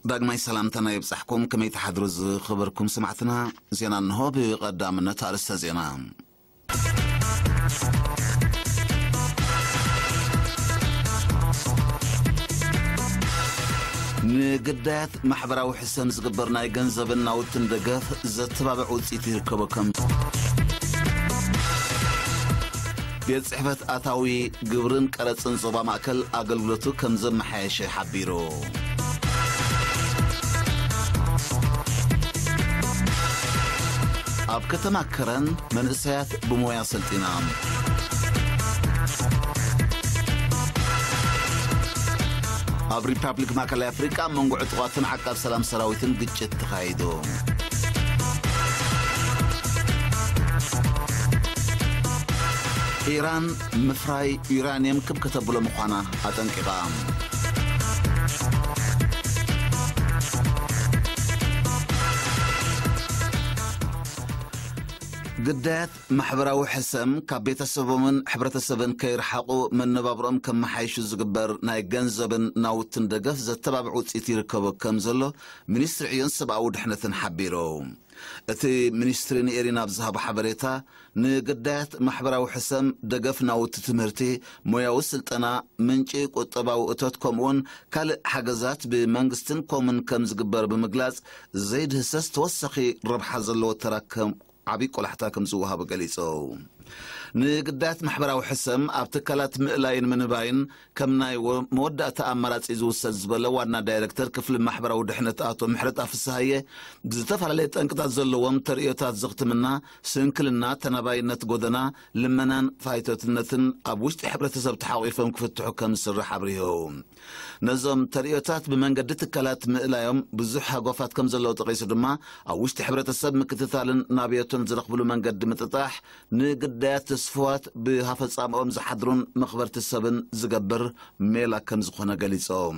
ዳግማይ ሰላምታና ይብጻሕኩም። ከመይ ትሓድሩ ዝኸበርኩም ሰማዕትና? ዜና እንሆ። ብቐዳምነት ኣርእስተ ዜና። ንግዳያት ማሕበራዊ ሕሰም ዝግበር ናይ ገንዘብን ናውትን ደገፍ ዘተባብዕ ውጽኢት ይርከቦ ከም ቤት ጽሕፈት ኣታዊ ግብርን ቀረጽን ዞባ ማእከል ኣገልግሎቱ ከም ዘመሓየሸ ሓቢሩ። ኣብ ከተማ ከረን መንእሰያት ብሞያ ሰልጢና። ኣብ ሪፓብሊክ ማእከላይ ኣፍሪቃ ኣብ መንጎ ዕጡቓትን ዓቃብ ሰላም ሰራዊትን ግጭት ተኻይዱ። ኢራን ምፍራይ ዩራንየም ክብ ከተብሎ ምዃና ኣጠንቂቓ። ግዳያት ማሕበራዊ ሕሰም ካብ ቤተሰቦምን ሕብረተሰብን ከይርሓቑ፣ መነባብሮኦም ከመሓይሹ ዝግበር ናይ ገንዘብን ናውትን ደገፍ ዘተባብዕ ውጽኢት ይርከቦ ከም ዘሎ ሚኒስትሪ ዕዮን ሰብኣዊ ድሕነትን ሓቢሩ። እቲ ሚኒስትሪ ንኤሪና ኣብ ዝሃቦ ሓበሬታ፣ ንግዳያት ማሕበራዊ ሕሰም፣ ደገፍ ናውቲ ትምህርቲ፣ ሞያዊ ስልጠና፣ ምንጪ ቁጠባዊ እቶት፣ ከምኡውን ካልእ ሓገዛት ብመንግስትን ኮምን ከም ዝግበር ብምግላጽ፣ ዘይድህሰስ ተወሳኺ ረብሓ ዘለዎ ተራ ከም ዓቢ ቆላሕታ ከም ዝወሃቡ ገሊጹ። ንግዳያት ማሕበራዊ ሕሰም ኣብ ትካላት ምእላይን ምንባይን ከም ናይ ወ-፣ መወዳእታ ኣማራጺ ዝውሰድ ዝበለ ዋና ዳይሬክተር ክፍሊ ማሕበራዊ ድሕነት ኣቶ ምሕረት ኣፍስሃየ፣ ዝተፈላለየ ጠንቅታት ዘለዎም ተርእዮታት ዘኽትምና፣ ስንክልና፣ ተናባይነት ጎደና፣ ልመናን ፋይቶትነትን ኣብ ውሽጢ ሕብረተሰብ ተሓቂፎም ክፍትሑ ከም ዝስራሕ ኣብሪሁ። ነዞም ተርእዮታት ብመንገዲ ትካላት ምእላዮም ብዙሕ ሃጓፋት ከም ዘለዉ ጠቒሱ ድማ፣ ኣብ ውሽጢ ሕብረተሰብ ምክትታልን ናብዮትን ዝረኽብሉ መንገዲ ምጥጣሕ፣ ንግዳያት ተስፍዋት ብሃፈጻምኦም ዝሓድሩን መኽበርቲ ሰብን ዝገብር ሜላ ከም ዝኾነ ገሊጾም።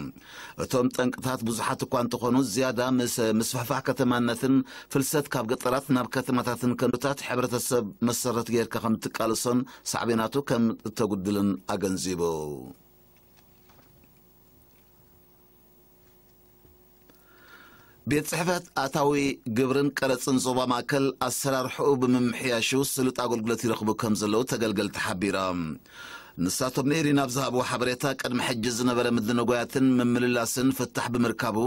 እቶም ጠንቅታት ብዙሓት እኳ እንተኾኑ፣ ዝያዳ ምስ ምስፍሕፋሕ ከተማነትን ፍልሰት ካብ ገጠራት ናብ ከተማታትን ከምታት ሕብረተሰብ መሰረት ጌርካ ከም ትቃልሶን ሳዕቤናቱ ከም እተጉድልን ኣገንዚቡ። ቤት ጽሕፈት ኣታዊ ግብርን ቀረጽን ዞባ ማእከል ኣሰራርሕኡ ብምምሕያሹ ስሉጥ ኣገልግሎት ይረኽቡ ከም ዘለዉ ተገልገልቲ ሓቢሮም። ንሳቶም ንኤሪና ኣብ ዝሃብዎ ሓበሬታ፣ ቅድሚ ሕጂ ዝነበረ ምድንጓያትን ምምልላስን ፍታሕ ብምርካቡ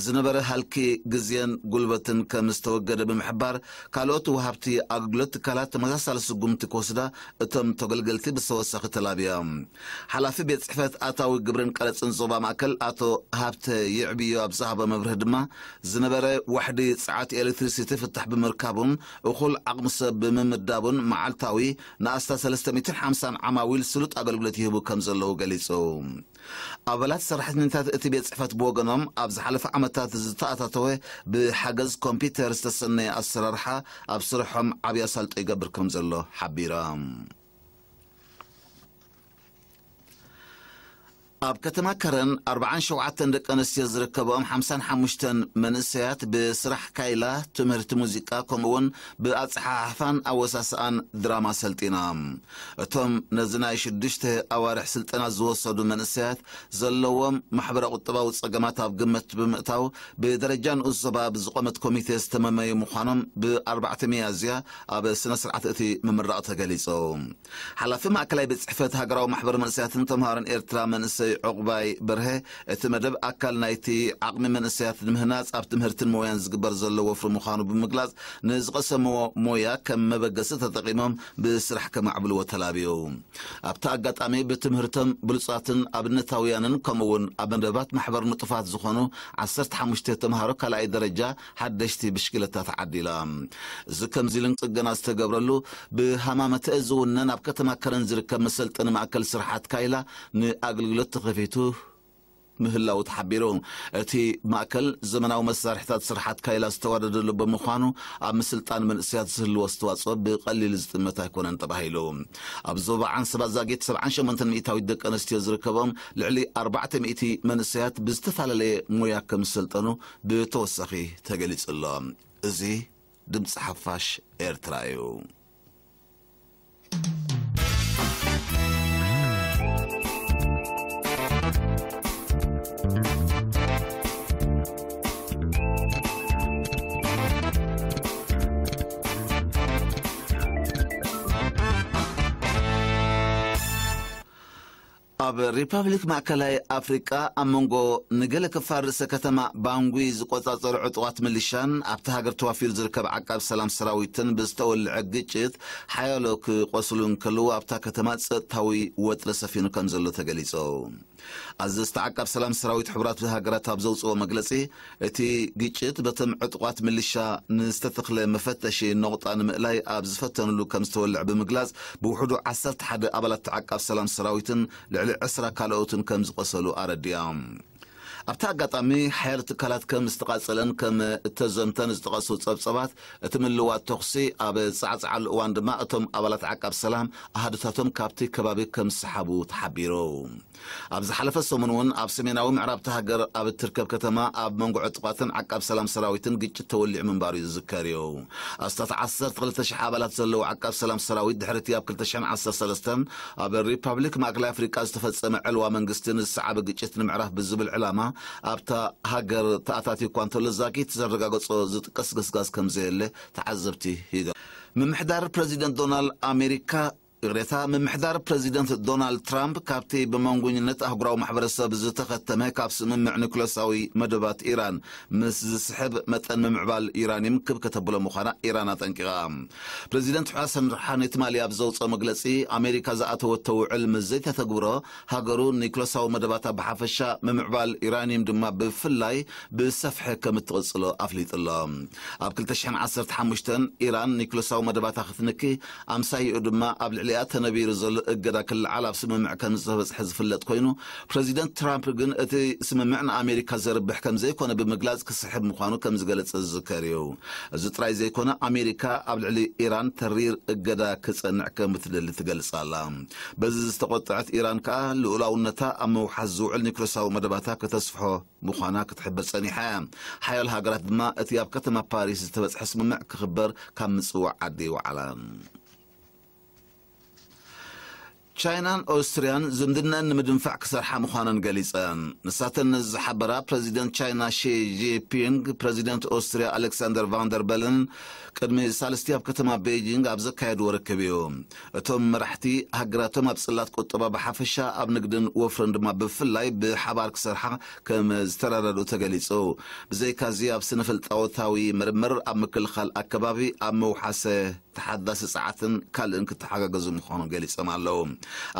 ዝነበረ ሃልኪ ግዜን ጉልበትን ከም ዝተወገደ ብምሕባር፣ ካልኦት ወሃብቲ ኣገልግሎት ትካላት ተመሳሳሊ ስጉምቲ ክወስዳ እቶም ተገልገልቲ ብተወሳኺ ተላብዮም። ሓላፊ ቤት ጽሕፈት ኣታዊ ግብርን ቀረጽን ዞባ ማእከል ኣቶ ሃብተ ይዕብዮ ኣብ ዝሃቦ መብርሂ ድማ፣ ዝነበረ ዋሕዲ ጸዓት ኤሌክትሪሲቲ ፍታሕ ብምርካቡን እኹል ዓቕሚ ሰብ ብምምዳቡን መዓልታዊ ንኣስታት ሰለስተ ሚእትን ሓምሳን ዓማዊል ስሉጥ ኣገልግሎት ይህቡ ከም ዘለዉ ገሊጹ። ኣባላት ሰራሕተኛታት እቲ ቤት ጽሕፈት ብወገኖም፣ ኣብ ዝሓለፈ ዓመታት ዝተኣታተወ ብሓገዝ ኮምፒውተር ዝተሰነየ ኣሰራርሓ ኣብ ስርሖም ዓብዪ ኣሳልጦ ይገብር ከም ዘሎ ሓቢሮም። ኣብ ከተማ ከረን ኣርብዓን ሸውዓተን ደቂ ኣንስትዮ ዝርከብኦም ሓምሳን ሓሙሽተን መንእሰያት ብስራሕ ካይላ፣ ትምህርቲ ሙዚቃ፣ ከምኡውን ብኣጸሓሕፋን ኣወሳስኣን ድራማ ሰልጢኖም። እቶም ነዚ ናይ ሽዱሽተ ኣዋርሕ ስልጠና ዝወሰዱ መንእሰያት ዘለዎም ማሕበረ ቁጠባዊ ጸገማት ኣብ ግምት ብምእታው፣ ብደረጃ ንኡስ ዞባ ብዝቖመት ኮሚቴ ዝተመመዩ ምዃኖም ብኣርባዕተ ሚያዝያ ኣብ ስነ ስርዓት እቲ ምምራቕ ተገሊጹ። ሓላፊ ማእከላይ ቤት ጽሕፈት ሃገራዊ ማሕበር መንእሰያትን ተምሃሮን ኤርትራ መንእሰይ ዕቑባይ በርሀ፣ እቲ መደብ ኣካል ናይቲ ዓቕሚ መንእሰያት ንምህናጽ ኣብ ትምህርትን ሞያን ዝግበር ዘሎ ወፍሪ ምዃኑ ብምግላጽ፣ ንዝቐሰምዎ ሞያ ከም መበገሲ ተጠቒሞም ብስራሕ ከማዕብልዎ ተላብዩ። ኣብቲ ኣጋጣሚ ብትምህርቶም ብሉጻትን ኣብነታውያንን ከምኡውን ኣብ መደባት ማሕበር ንጡፋት ዝኾኑ ዓሰርተ ሓሙሽተ ተምሃሮ ካልኣይ ደረጃ ሓደሽቲ ብሽክለታ ተዓዲላ። እዚ ከምዚ ኢሉ ጽገና ዝተገብረሉ ብሃማመተ ዝውነን ኣብ ከተማ ከረን ዝርከብ መሰልጠኒ ማእከል ስራሓት ካይላ ንኣገልግሎት ተኸፊቱ ምህላዉ ተሓቢሩ። እቲ ማእከል ዘመናዊ መሳርሕታት ስራሓት ካይላ ዝተዋደደሉ ብምዃኑ ኣብ ምስልጣን መንእሰያት ዝህልዎ ኣስተዋጽኦ ብቐሊል ዝጥመት ኣይኮነን ተባሂሉ። ኣብ ዞባ ዓንሰባ ዛጊት ሰብዓን ሸሞንተን ሚእታዊት ደቂ ኣንስትዮ ዝርከቦም ልዕሊ ኣርባዕተ ሚእቲ መንእሰያት ብዝተፈላለየ ሞያ ከም ዝሰልጠኑ ብተወሳኺ ተገሊጹ ኣሎ። እዚ ድምፂ ሓፋሽ ኤርትራ እዩ። ኣብ ሪፐብሊክ ማእከላይ ኣፍሪቃ ኣብ መንጎ ንገለ ክፋል ርእሰ ከተማ ባንጉ ዝቆጻጸሩ ዕጡቓት ሚሊሻን ኣብቲ ሃገር ተዋፊሩ ዝርከብ ዓቃብ ሰላም ሰራዊትን ብዝተወልዐ ግጭት ሓያሎ ክቆስሉ እንከለዉ ኣብታ ከተማ ጸጥታዊ ወጥሪ ሰፊኑ ከም ዘሎ ተገሊጹ። ኣዘዝቲ ዓቃብ ሰላም ሰራዊት ሕቡራት ሃገራት ኣብ ዘውፅኦ መግለጺ እቲ ግጭት በቶም ዕጡቓት ሚሊሻ ንዝተተኽለ መፈተሺ ነቑጣ ንምእላይ ኣብ ዝፈተንሉ ከም ዝተወልዐ ብምግላጽ ብውሕዱ ዓሰርተ ሓደ ኣባላት ዓቃብ ሰላም ሰራዊትን ልዕሊ ዕስራ ካልኦትን ከም ዝቆሰሉ ኣረዲኦም። ኣብቲ ኣጋጣሚ ሓያሎ ትካላት ከም ዝተቓጸለን ከም እተዘምተን ዝጠቐሱ ጸብጸባት እቲ ምልዋጥ ተኹሲ ኣብ ጻዕጻዓሉ እዋን ድማ እቶም ኣባላት ዓቃብ ሰላም ኣሃዱታቶም ካብቲ ከባቢ ከም ዝሰሓቡ ተሓቢሩ። ኣብ ዝሓለፈ ሰሙን እውን ኣብ ሰሜናዊ ምዕራብ እታ ሃገር ኣብ እትርከብ ከተማ ኣብ መንጎ ዕጡቓትን ዓቃብ ሰላም ሰራዊትን ግጭት ተወሊዑ ምንባሩ ዝዝከር እዩ። ኣስታት ዓሰርተ ክልተ ሽሕ ኣባላት ዘለዎ ዓቃብ ሰላም ሰራዊት ድሕሪ እቲ ኣብ ክልተ ሽሕን ዓሰርተ ሰለስተን ኣብ ሪፐብሊክ ማእከላይ ኣፍሪቃ ዝተፈጸመ ዕልዋ መንግስቲ ንዝሰዓበ ግጭት ንምዕራፍ ብዝብል ዕላማ ኣብታ ሃገር ተኣታትዩ እኳ እንተሎ ዛጊት ዘረጋገጾ ዝጥቀስ ገስጋስ ከም ዘየለ ተዓዘብቲ ይገልጹ። ምምሕዳር ፕረዚደንት ዶናልድ ኣሜሪካ ይቕሬታ፣ ምምሕዳር ፕረዚደንት ዶናልድ ትራምፕ ካብቲ ብመንጎኝነት ኣህጉራዊ ማሕበረሰብ ዝተኸተመ ካብ ስምምዕ ኒኩለሳዊ መደባት ኢራን ምስ ዝስሕብ መጠን ምምዕባል ዩራኒየም ክብ ከተብሎ ምዃና ኢራን ኣጠንቂቓ። ፕረዚደንት ሓሰን ሩሓኒ ትማሊ ኣብ ዘውፅኦ መግለፂ ኣሜሪካ ዝኣተወቶ ውዕል ምስ ዘይተተግብሮ ሃገሩ ኒኩለሳዊ መደባታ ብሓፈሻ ምምዕባል ዩራኒየም ድማ ብፍላይ ብሰፍሐ ከም እትቕፅሎ ኣፍሊጡ ኣሎ። ኣብ ክልተ ሽሕን ዓሰርተ ሓሙሽተን ኢራን ኒኩለሳዊ መደባታ ክትንኪ ኣምሳይኡ ድማ ኣብ ልዕሊኣ ተነቢሩ ዘሎ እገዳ ክለዓል ኣብ ስምምዕ ከም ዝተበፅሐ ዝፍለጥ ኮይኑ ፕረዚደንት ትራምፕ ግን እቲ ስምምዕ ንኣሜሪካ ዘርብሕ ከም ዘይኮነ ብምግላፅ ክስሕብ ምዃኑ ከም ዝገለፀ ዝዝከር እዩ። እዚ ጥራይ ዘይኮነ ኣሜሪካ ኣብ ልዕሊ ኢራን ተሪር እገዳ ክፀንዕ ከም እትደሊ ትገልፅ ኣላ። በዚ ዝተቆጠዐት ኢራን ከዓ ልኡላውነታ ኣብ ምውሓስ ዝውዕል ኒኩለሳዊ መደባታ ከተስፍሖ ምዃና ክትሕብር ጸኒሓ እያ። ሓያሎ ሃገራት ድማ እቲ ኣብ ከተማ ፓሪስ ዝተበጽሐ ስምምዕ ክኽበር ካብ ምጽዋዕ ዓዲ ይወዓላ። ቻይናን ኦስትርያን ዝምድነን ንምድንፋዕ ክሰርሓ ምዃነን ገሊጸን። ንሳተን ነዚ ዝሓበራ ፕረዚደንት ቻይና ሺ ጂንፒንግ ፕረዚደንት ኦስትርያ ኣሌክሳንደር ቫንደር በለን ቅድሚ ሳልስቲ ኣብ ከተማ ቤጂንግ ኣብ ዘካየድዎ ርክብ እዩ። እቶም መራሕቲ ሃገራቶም ኣብ ጽላት ቁጠባ ብሓፈሻ ኣብ ንግድን ወፍርን ድማ ብፍላይ ብሓባር ክሰርሓ ከም ዝተረዳድኡ ተገሊጹ። ብዘይካዚ ኣብ ስነ ፍልጣወታዊ ምርምር ኣብ ምክልኻል ኣከባቢ ኣብ መውሓሰ ተሓዳሲ ጸዓትን ካልእን ክተሓጋገዙ ምዃኑ ገሊጾም ኣለዉ።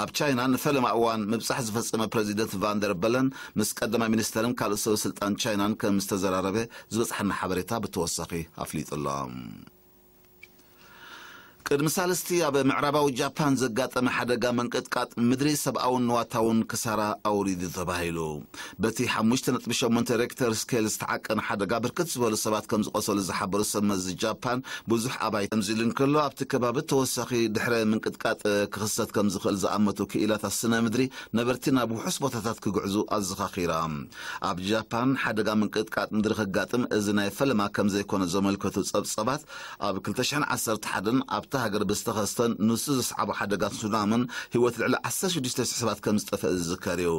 ኣብ ቻይና ንፈለማ እዋን ምብጻሕ ዝፈጸመ ፕረዚደንት ቫንደር በለን ምስ ቀዳማይ ሚኒስተርን ካልእ ሰብ ስልጣን ቻይናን ከም ዝተዘራረበ ዝበጽሓና ሓበሬታ ብተወሳኺ ኣፍሊጡ ኣሎ። ቅድሚ ሳልስቲ ኣብ ምዕራባዊ ጃፓን ዘጋጠመ ሓደጋ ምንቅጥቃጥ ምድሪ ሰብኣውን ንዋታውን ክሳራ ኣውሪዱ ተባሂሉ። በቲ ሓሙሽተ ነጥቢ ሸሞንተ ሬክተር ስኬል ዝተዓቀነ ሓደጋ ብርክት ዝበሉ ሰባት ከም ዝቆሰሉ ዝሓበሩ ሰብ መዚ ጃፓን ብዙሕ ኣባይ ከምዚ ኢሉ እንከሎ ኣብቲ ከባቢ ተወሳኺ ድሕረ ምንቅጥቃጥ ክኽሰት ከም ዝኽእል ዝኣመቱ ክኢላታት ስነ ምድሪ ነበርቲ ናብ ውሑስ ቦታታት ክግዕዙ ኣዘኻኺራ። ኣብ ጃፓን ሓደጋ ምንቅጥቃጥ ምድሪ ከጋጥም እዚ ናይ ፈለማ ከም ዘይኮነ ዘመልከቱ ጸብጸባት ኣብ ክልተ ሽሕን ዓሰርተ ሓደን ኣብታ ሃገር ብዝተኸስተን ንሱ ዘስዓቦ ሓደጋን ሱናምን ህይወት ልዕሊ ዓሰርተ ሽዱሽተ ሽሕ ሰባት ከም ዝጠፍአ ዝዝከር እዩ።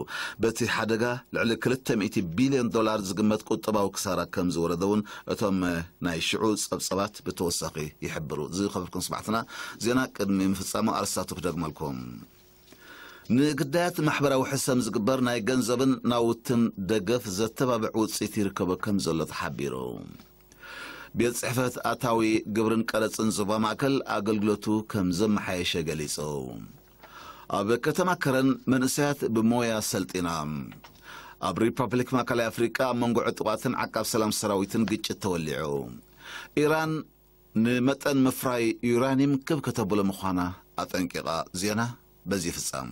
በቲ ሓደጋ ልዕሊ ክልተ ሚእቲ ቢልዮን ዶላር ዝግመት ቁጠባዊ ክሳራ ከም ዝወረደ እውን እቶም ናይ ሽዑ ጸብጸባት ብተወሳኺ ይሕብሩ። ዝኸበርኩም ስማዕትና ዜና ቅድሚ ምፍጻሙ ኣርስታቱ ክደግመልኩም። ንግዳያት ማሕበራዊ ሕሰም ዝግበር ናይ ገንዘብን ናውትን ደገፍ ዘተባብዕ ውፅኢት ይርከቦ ከም ዘሎ ተሓቢሩ። ቤት ጽሕፈት ኣታዊ ግብርን ቀረፅን ዞባ ማእከል ኣገልግሎቱ ከም ዘመሓየሸ ገሊጹ። ኣብ ከተማ ከረን መንእሰያት ብሞያ ሰልጢና። ኣብ ሪፐብሊክ ማእከላይ ኣፍሪቃ ኣብ መንጎ ዕጡቓትን ዓቃብ ሰላም ሰራዊትን ግጭት ተወሊዑ። ኢራን ንመጠን ምፍራይ ዩራኒየም ክብ ከተብሎ ምዃና ኣጠንቂቓ። ዜና በዚ ይፍጸም።